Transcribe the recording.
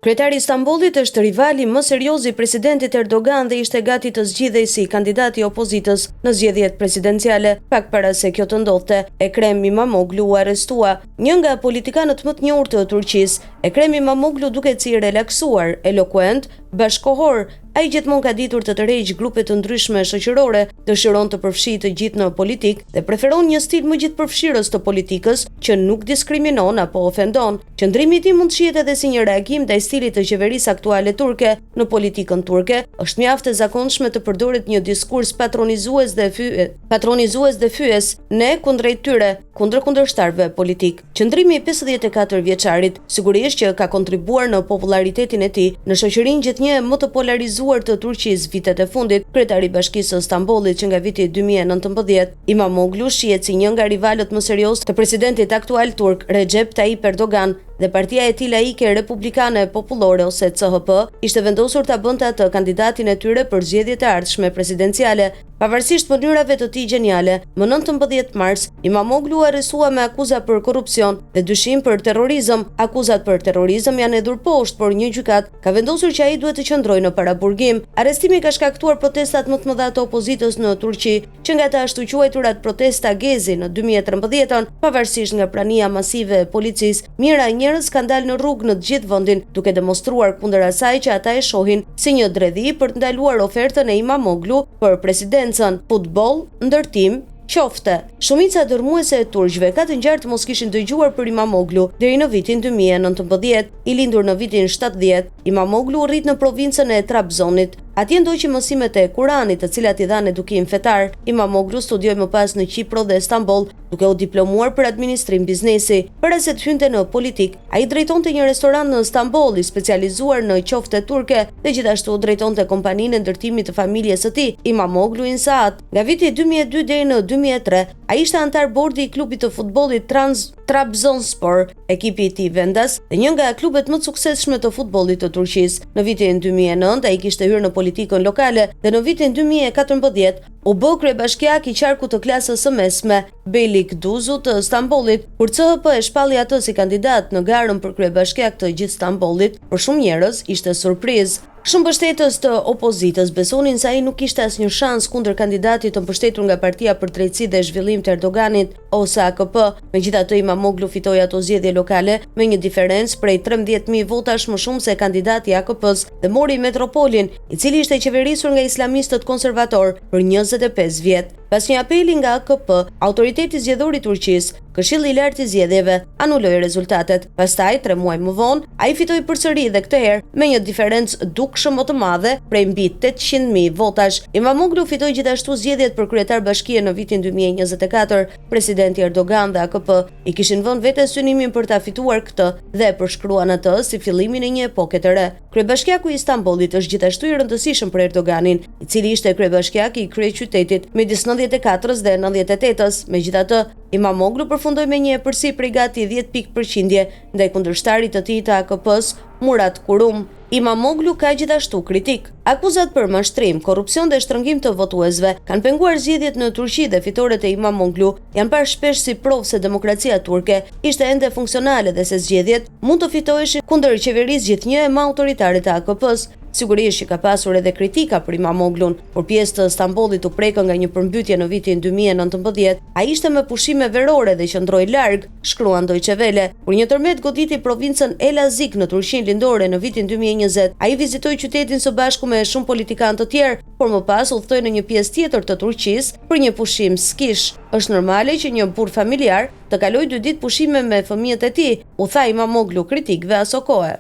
Kryetari i Stambollit është rivali më serioz i presidentit Erdogan dhe ishte gati të zgjidhej si kandidat i opozitës në zgjedhjet presidenciale. Pak para se kjo të ndodhte, Ekrem Imamoglu u arrestua. Një nga politikanët më të njohur të Turqisë, Ekrem Imamoglu duket si i relaksuar, elokuent, bashkëkohor. Ai gjithmonë ka ditur të tërheqë grupe të ndryshme shoqërore, dëshiron të përfshijë të gjithë në politikë dhe preferon një stil më gjithëpërfshirës të politikës që nuk diskriminon apo ofendon. Qëndrimi i tij mund të shihet edhe si një reagim ndaj stilit të qeverisë aktuale turke. Në politikën turke, është mjaft e zakonshme të përdoret një diskurs patronizues dhe fy patronizues dhe fyes, ne kundrejt tyre, kundër kundërshtarëve politikë. Qëndrimi i 54 vjeçarit, sigurisht që ka kontribuar në popullaritetin e tij në shoqërinë gjithnjë e më të polarizuar të Turqisë vitet e fundit. Kryetari i Bashkisë së Stambollit që nga viti 2019, Imamoglu shihet si një nga rivalët më seriozë të presidentit aktual turk, Recep Tayyip Erdogan, dhe partia e tij laike Republikane Popullore ose CHP ishte vendosur ta bënte atë kandidatin e tyre për zgjedhjet e ardhshme presidenciale. Pavarësisht mënyrave të tij gjeniale, më 19 mars, Imamoglu u arrestua me akuza për korrupsion dhe dyshim për terrorizëm. Akuzat për terrorizëm janë hedhur poshtë, por një gjykatë ka vendosur që ai duhet të qëndrojë në paraburgim. Arrestimi ka shkaktuar protestat më të mëdha të opozitës në Turqi, që nga të ashtuquajturat protesta Gezi në 2013-ën, pavarësisht nga prania masive e policisë, mijëra njerëz kanë dalë në rrugë në të gjithë vendin, duke demonstruar kundër asaj që ata e shohin si një dredhi për të ndaluar ofertën e Imamoglu për presidencën, futboll, ndërtim, qofte. Shumica dërrmuese e turqve ka të ngjarë të mos kishin dëgjuar për Imamoglu deri në vitin 2019. I lindur në vitin 70, Imamoglu u rrit në provincën e Trabzonit. Atje ndoqi mësimet e Kuranit, të cilat i dhanë edukim fetar. Imamoglu studioi më pas në Qipro dhe Stamboll, duke u diplomuar për administrim biznesi. Para se të hynte në politikë, ai drejtonte një restorant në Stamboll i specializuar në qofte turke dhe gjithashtu drejtonte kompaninë e ndërtimit të familjes së tij, Imamoglu Insaat. Nga viti 2002 deri në 2003, ai ishte anëtar bordi i klubit të futbollit Trans Trabzonspor, ekipi i tij vendas dhe një nga klubet më të suksesshme të futbollit të Turqisë. Në vitin 2009 ai kishte hyrë në politikën lokale dhe në vitin 2014 u bë kryebashkiak i qarkut të klasës së mesme, Beylikdüzü të Stambollit, kur CHP e shpalli atë si kandidat në garën për kryebashkiak të gjithë Stambollit, për shumë njerëz ishte surprizë. Shumë mbështetës të opozitës besonin se ai nuk kishte asnjë shans kundër kandidatit të mbështetur nga Partia për Drejtësi dhe Zhvillim të Erdoganit, ose AKP. Megjithatë, Imamoglu fitoi ato zgjedhje lokale me një diferencë prej 13.000 votash më shumë se kandidati i AKP-s dhe mori metropolin, i cili ishte qeverisur nga islamistët konservatorë për 25 vjet. Pas një apeli nga AKP, autoriteti zgjedhor i Turqisë, Këshilli i Lartë i Zgjedhjeve, anuloi rezultatet. Pastaj, 3 muaj më vonë, ai fitoi përsëri dhe këtë herë me një diferencë dukshëm më të madhe prej mbi 800.000 votash. Imamoglu fitoi gjithashtu zgjedhjet për kryetar bashkie në vitin 2024. Presidenti Erdogan dhe AKP i kishin vënë vetes synimin për ta fituar këtë dhe e përshkruan atë si fillimin e një epoke të re. Kryebashkiaku i Stambollit është gjithashtu i rëndësishëm për Erdoganin, i cili ishte kryebashkiak i kryeqytetit midis 94-s dhe 98-s. Megjithatë, Imamoglu përfundoi me një epërsi prej gati 10 pikë përqindje ndaj kundërshtarit të tij të AKP-s, Murat Kurum. Imamoglu ka gjithashtu kritikë. Akuzat për mashtrim, korrupsion dhe shtrëngim të votuesve kanë penguar zgjedhjet në Turqi dhe fitoret e Imamoglu janë parë shpesh si provë se demokracia turke ishte ende funksionale dhe se zgjedhjet mund të fitoheshin kundër qeverisë gjithnjë e më autoritare të AKP-s. Sigurisht që ka pasur edhe kritika për Imamoglun, por pjesë të Stambollit u prekën nga një përmbytje në vitin 2019. Ai ishte me pushime verore dhe qëndroi larg, shkruan Deutsche Welle. Kur një tërmet goditi provincën Elazig në Turqinë lindore në vitin 2020, ai vizitoi qytetin së bashku me shumë politikanë të tjerë, por më pas udhëtoi në një pjesë tjetër të Turqisë për një pushim skish. Është normale që një burrë familjar të kalojë dy ditë pushime me fëmijët e tij, u tha Imamoglu kritikëve aso kohe.